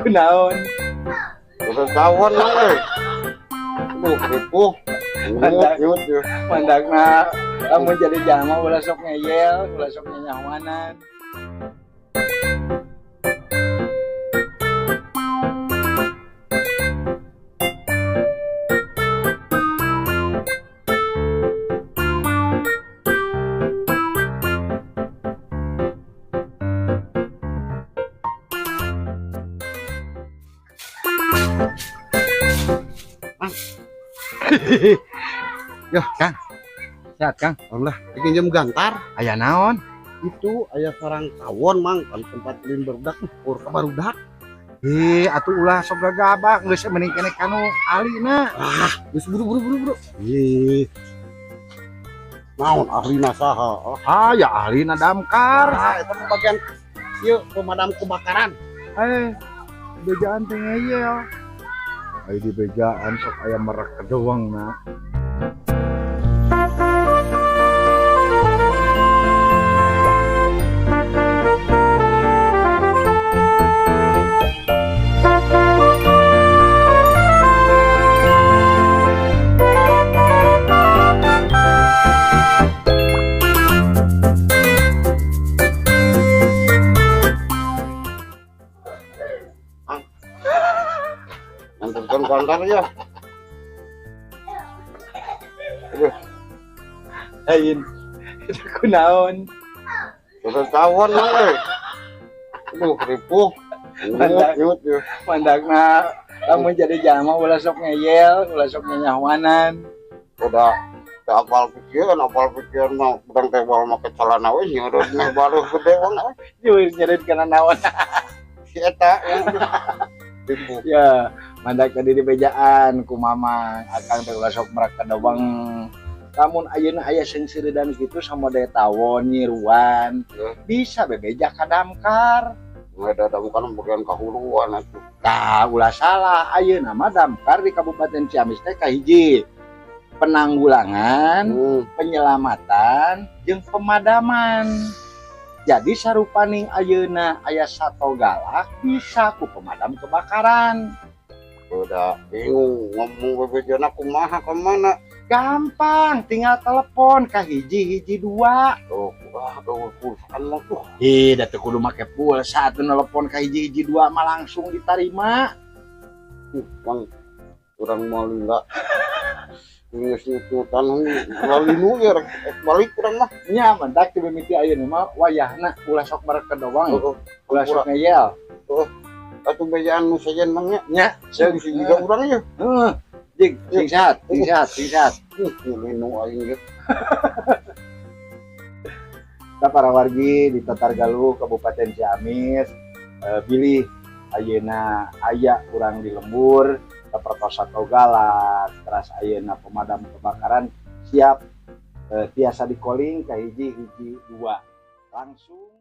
Kunaon? Tawon lah euy. Aduh, ripuh. Mandakna lamun jadi jalma ulah sok ngeyel, ulah sok nyanyawanan. Ya, Kang. Sehat, Kang? Alhamdulillah, bikin jam gantar. Aya naon? Itu aya sarang tawon, Mang, kan tempat ulin barudak, kur ka barudak. Ih, atuh ulah sok gagabah, geus mending keneh kanu ahlina. Ah, geus buru-buru buru-buru. Ih. Naon ahlina saha? Ah, ya ahlina damkar. Ah, eta mah bagian ieu pemadam kebakaran. Eh, bejaan teh ngeyel. Ayo di bejaan sok aya merek kedoang na. Nganterkeun kantor ya. Aduh. Lain. Itu kunaon? Terus tawon lah euy. Aduh, ripuh. Mandakna lamun jadi jalma ulah sok ngeyel, ulah sok nyanyawanan. Udah teu apal pikiran mah urang teh bawa make celana we nyeureut meh baruh gede we. Nyeureut nyeureut kana naon. Si eta ripuh. Ya, mandak tadi di bejaan ku mamang, akang teh ulah sok merak kadawang. Lamun ayeuna aya sengseuredan kitu samode tawon nyiruan, bisa bebeja ka damkar. Ada damkar bagian kahuluan atuh. Tah, ulah salah, ayeuna mah damkar di Kabupaten Ciamis teh kahiji. Penanggulangan, penyelamatan, jeung pemadaman. Jadi sarupaning ayeuna aya sato galak bisa ku pemadam kebakaran. Udah bingung ngomong bebejana kumaha ka mana? Gampang, tinggal telepon ka hiji-hiji dua. Oh, wah, pulsaan mah tuh. Ih, da teu kudu make pulsa atuh nelpon ka hiji-hiji dua mah langsung ditarima. Mang, urang moal lila. Geus nyututan lalinu ge rek balik urang mah. Nya mantak ti mimiti ayeuna mah wayahna ulah sok barek kedawang. Ulah sok ngeyel. Heeh. Atuh bejaan nu sejen mah nya. Nya, seung siga urang nya. Heeh. Jing, sing sehat, sing sehat, sing sehat. Linu aing ge. Kita para wargi di Tatar Galuh Kabupaten Ciamis, bilih ayeuna aya urang di lembur sapertos sato galak, teras ayeuna pemadam kebakaran siap, tiasa dikoling ka hiji hiji dua langsung.